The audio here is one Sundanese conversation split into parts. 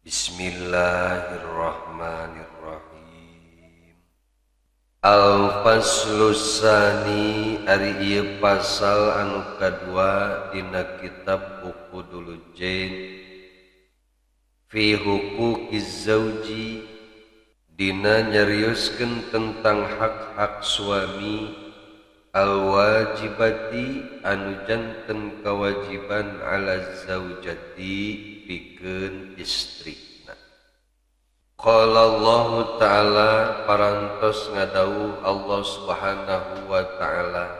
Bismillahirrahmanirrahim. Al-Faslu Tsani ari ieu pasal anu kadua dina kitab Uqudul Jain fi huquqiz zauji dina nyarioskeun tentang hak-hak suami al-wajibati anu janten kewajiban ala zaujati pikeun istri. Qala Allah Ta'ala parantos ngadawuh Allah Subhanahu wa Ta'ala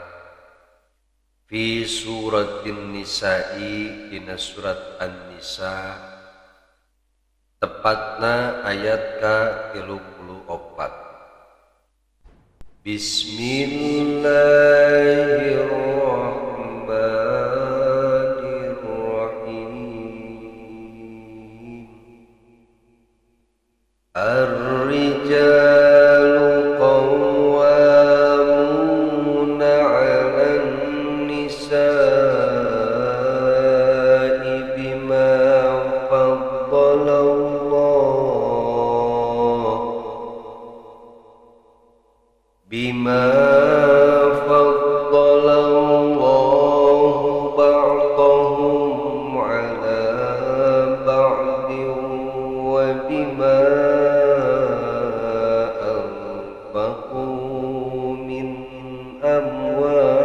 fi suratin Nisa'i dina surat An-Nisa tepatna ayat ka 34. Bismillahirrahmanirrahim. Ar-rijalu qawwamuna 'alan nisa'i bima faddala Allah bima faddala Allah ba'dahum 'ala ba'din wa bima min amwalihim.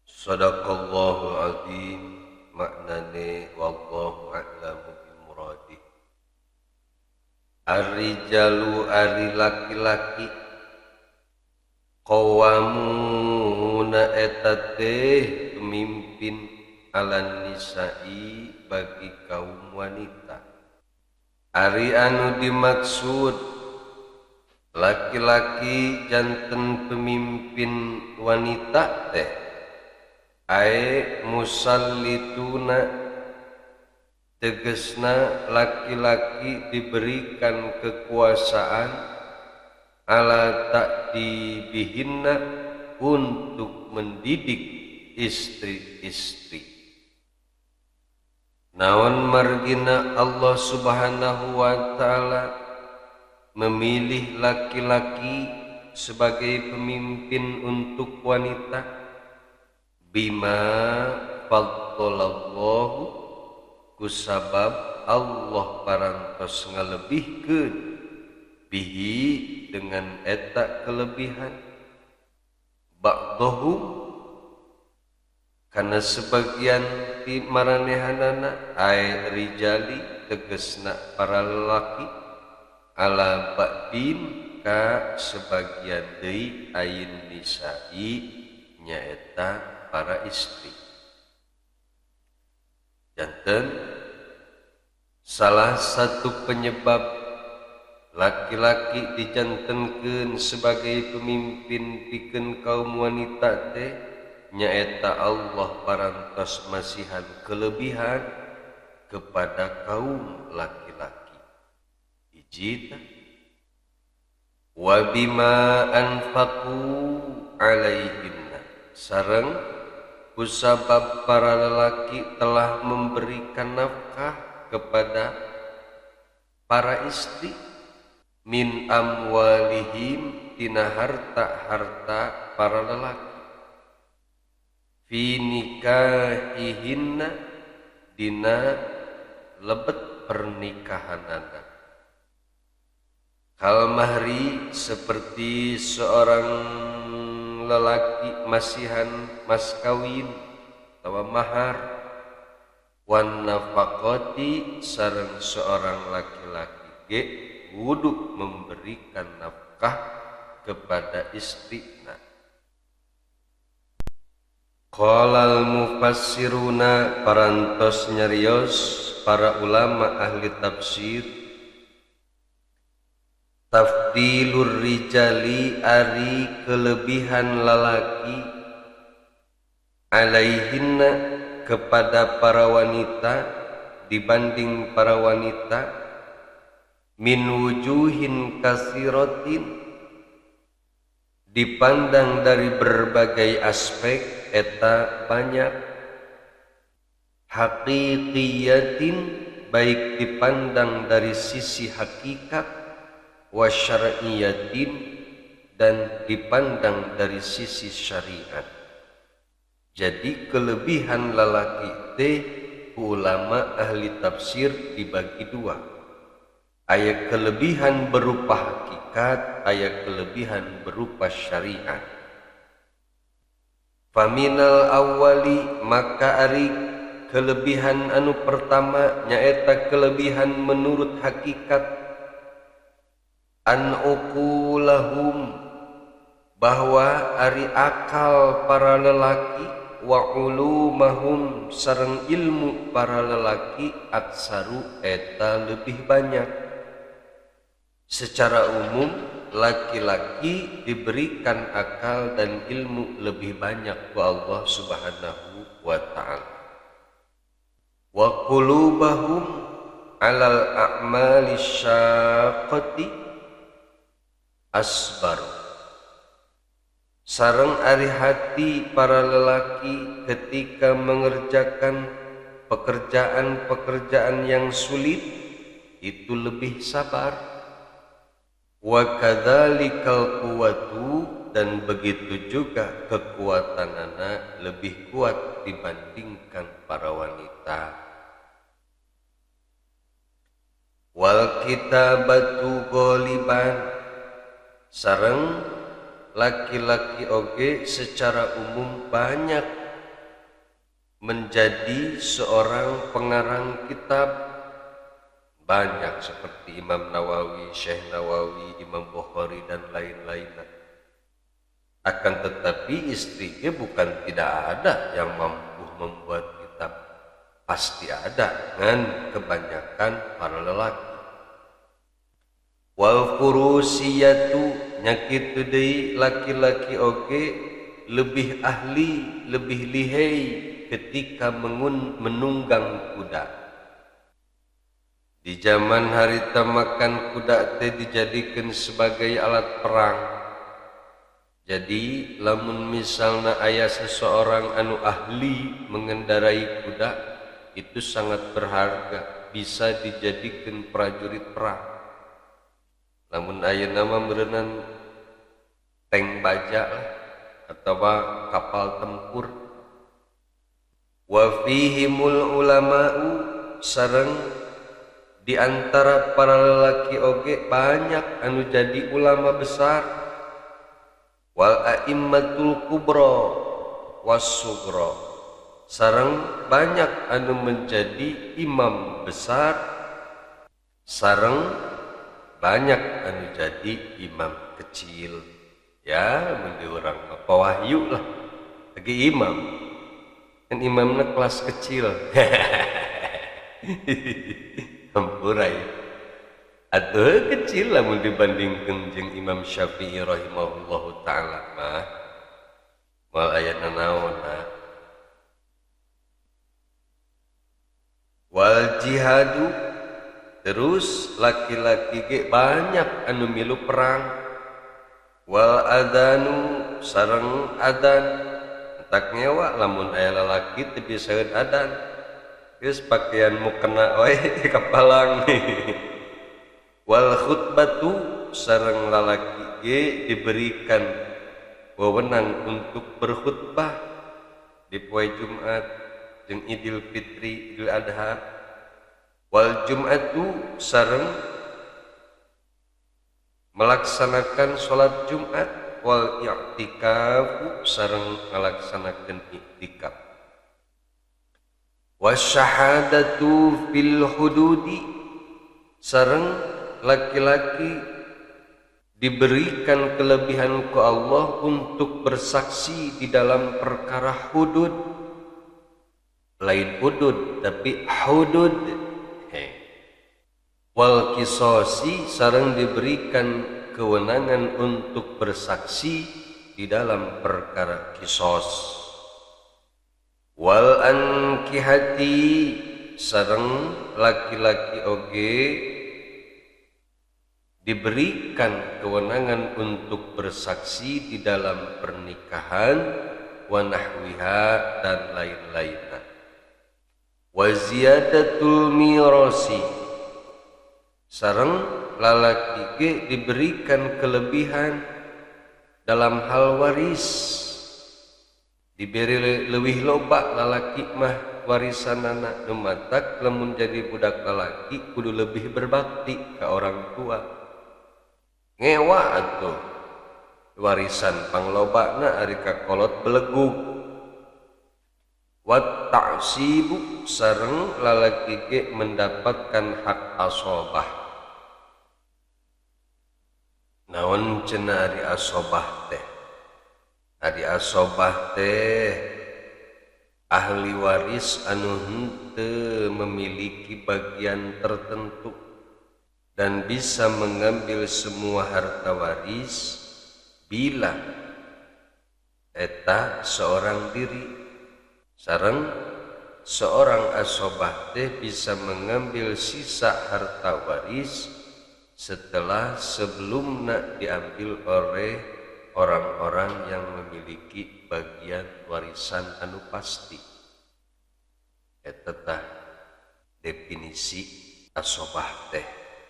Sadaqallahu azim. Maknane wallahu a'lamu bimuradih. Ar-rijalu ari laki-laki qawwamuna eta teh pemimpin alan nisa'i bagi kaum wanita. Ari anu dimaksud laki-laki janten pemimpin wanita teh ae musallituna tegesna laki-laki diberikan kekuasaan ala ta'dibihinna untuk mendidik istri-istri. Naon margina Allah Subhanahu wa Ta'ala memilih laki-laki sebagai pemimpin untuk wanita? Bima faddalallahu kusabab Allah parantos ngalebihkeun bihi dengan eta kelebihan ba'dahum karena sebagian ti maranehanana ae rijali tegesna para lelaki ala ba'din ka sebagian deui ain nisa'i nyaeta para istri. Janten salah satu penyebab laki-laki dijantenkeun sebagai pemimpin pikeun kaum wanita teh nyaeta Allah parantos masihan kelebihan kepada kaum laki-laki. Hiji tah wa bima anfaqu alaihinna sareng kusabab para lelaki telah memberikan nafkah kepada para istri min amwalihim tina harta-harta para lelaki fi nikahihinna dina lebet pernikahanana. Kal mahri seperti seorang lelaki masihan mas kawin atawa mahar, wan nafaqati sareng seorang laki-laki ge kudu memberikan nafkah kepada istrina. Qalal mufassiruna parantos nyarios para ulama ahli tafsir tafdilur rijali ari kelebihan lalaki alaihinna kepada para wanita dibanding para wanita min wujuhin kasiratin dipandang dari berbagai aspek eta banyak. Haqiqiyatin baik dipandang dari sisi hakikat, wa syar'iyatin dan dipandang dari sisi syariat. Jadi kelebihan lalaki teh ulama ahli tafsir dibagi dua. Aya kelebihan berupa hakikat, aya kelebihan berupa syariat. Faminal awali maka ari kelebihan anu pertama nyaeta kelebihan menurut hakikat, an uqulahum bahwa ari akal para lelaki wa ulumahum sareng ilmu para lelaki aksaru eta lebih banyak. Secara umum laki-laki diberikan akal dan ilmu lebih banyak ku Allah Subhanahu wa ta'ala. Wa qulubahum alal a'mali syaqqati asbar. Sareng ari hati para lelaki ketika mengerjakan pekerjaan-pekerjaan yang sulit itu lebih sabar. Wa kadzalikal quwwatu dan begitu juga kekuatan anak lebih kuat dibandingkan para wanita. Wal kitabatu ghaliban sareng laki-laki oge secara umum banyak menjadi seorang pengarang kitab. Banyak seperti Imam Nawawi, Syekh Nawawi, Imam Bukhari dan lain-lain. Akan tetapi istrinya bukan tidak ada yang mampu membuat kitab, pasti ada dengan kebanyakan para lelaki. Wal furusiyatu nyakitu deui laki-laki oge lebih ahli, lebih lihai ketika menunggang kuda. Di zaman harita makan kuda teh dijadikan sebagai alat perang. Jadi lamun misalna aya seseorang anu ahli mengendarai kuda itu sangat berharga, bisa dijadikan prajurit perang. Lamun ayeuna mah meureunnan tank baja lah atawa kapal tempur. Wa fihimul ulama'u sareng di antara para lelaki oge banyak anu jadi ulama besar. Wal a'immatul kubra was-sughra sareng banyak anu menjadi imam besar, sareng banyak anu jadi imam kecil. Ya mun di urang mah wahyu lah lagi imam kan imamna kelas kecil. Hampura ya atuh kecil lamun dibandingkeun jeung Imam Syafi'i rahimahullahu taala mah moal aya nanaonna. Wal jihadu terus laki-laki ge banyak anu milu perang. Wal adanu sareng adan tak ngewa lamun aya lalaki teu bisaeun adan geus pakaian mukena we kapalang. Wal khutbatu sareng lalaki ge diberikan wewenang untuk berkhutbah di poe Jumat jeung Idul Fitri, Idul Adha. Wal Jum'atu sareng melaksanakan salat Jumat. Wal i'tikafu sareng ngalaksanakeun i'tikaf. Wasyahadatu fil hududi sareng laki-laki diberikan kelebihan ku Allah untuk bersaksi di dalam perkara hudud. Lain hudud tapi hudud. Wal kisasi sareng diberikan kewenangan untuk bersaksi di dalam perkara kisos. Wal ankihati sareng laki-laki oge diberikan kewenangan untuk bersaksi di dalam pernikahan wa nahwiha dan lain-lainnya. Wa ziyadatul mirasi sareng lalaki ge diberikan kelebihan dalam hal waris, diberi leuwih loba lalaki mah warisanana. Nu matak lamun jadi budak lalaki kudu lebih berbakti ka orang tua. Ngewa atuh warisan panglobana ari kakolot belegug. Wa ta'sibu sareng lalaki ge mendapatkan hak asobah. Naon cenah ari asobah teh? Ari asobah teh ahli waris anu henteu memiliki bagian tertentu dan bisa mengambil semua harta waris bila eta seorang diri. Sareng seorang asobah teh bisa mengambil sisa harta waris setelah sebelumnya diambil oleh orang-orang yang memiliki bagian warisan anu pasti. Eta tah definisi asobah teh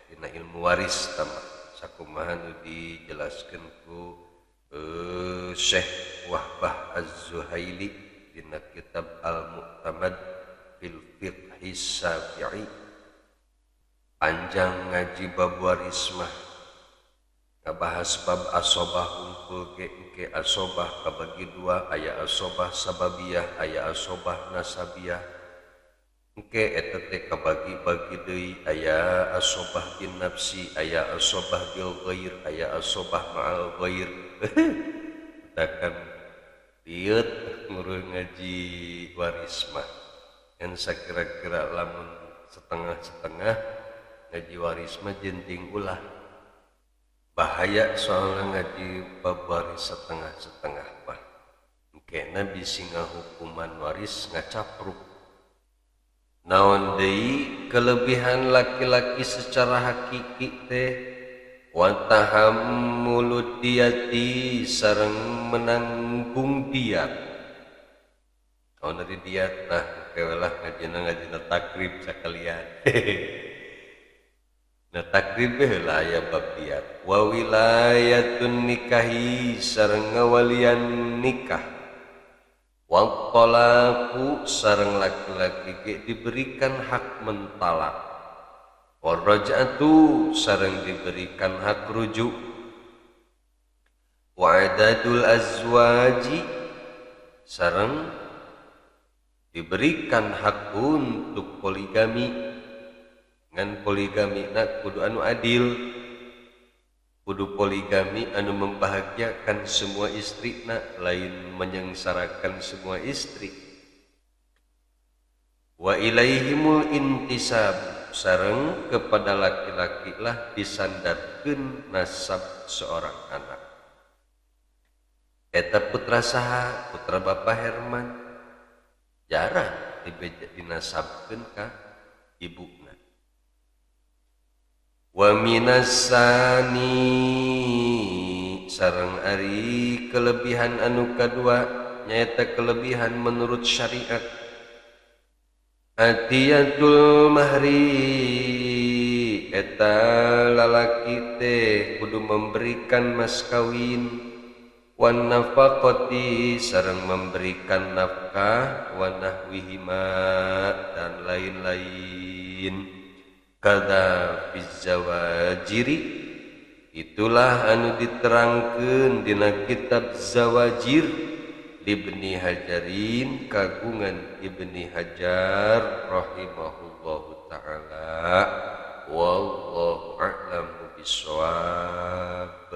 dina ilmu waris tama sakumaha nu dijelaskeun ku Syekh Wahbah Az-Zuhaili dina kitab Al-Mu'tamad fil Fiqhi Syafi'i. Panjang ngaji bab waris mah ngabahas bab asobah hungkul ge engke asobah kabagi dua, aya asobah sababiyah, aya asobah nasabiyah. Engke eta teh kabagi-bagi deui, aya asobah bin nafsi, aya asobah bil ghair, aya asobah ma'al ghair. Takan liut ngurus ngaji waris mah. Kan sakira-kira lamun setengah-setengah ngaji waris mah jenting ulah. Bahaya soalnya ngaji bab waris setengah-setengah mah. Engkena bisi ngahukuman waris ngacapruk. Naon deui kelebihan laki-laki secara hakiki teh wa tahammulud diyati sareng menanggung diat. Naon dari diat nah kewelah ngajina takrib sakalian. Nah takrib heula aya bab diat. Wa wilayatun nikahi sareng ngawalian nikah. Wa talaqu sareng laki-laki ge diberikan hak mentalak. Wa raj'atu sareng diberikan hak rujuk. Wa adadul azwaji sareng diberikan hak untuk poligami. Ngan poligami na kudu anu adil, kudu poligami anu membahagiakan semua istri na, lain menyengsarakan semua istri. Wa ilaihimul intisab sareng kepada laki-laki lah disandarkeun nasab seorang anak. Eta putra saha? Putra Bapak Herman. Jarang dinasabkeun ka ibuna. Wa minasani sareng ari kelebihan anu kadua nyaeta kelebihan menurut syariat. Atiyatul mahri eta lalaki teh kudu memberikan mas kawin, wan nafaqati sareng memberikan nafkah, wa nahwihima dan lain-lain. Kada fizawajiri itulah anu diterangkeun dina kitab Zawajir Ibni Hajarin kagungan Ibni Hajar rahimahullahu taala. Wallahu a'lamu bissawab.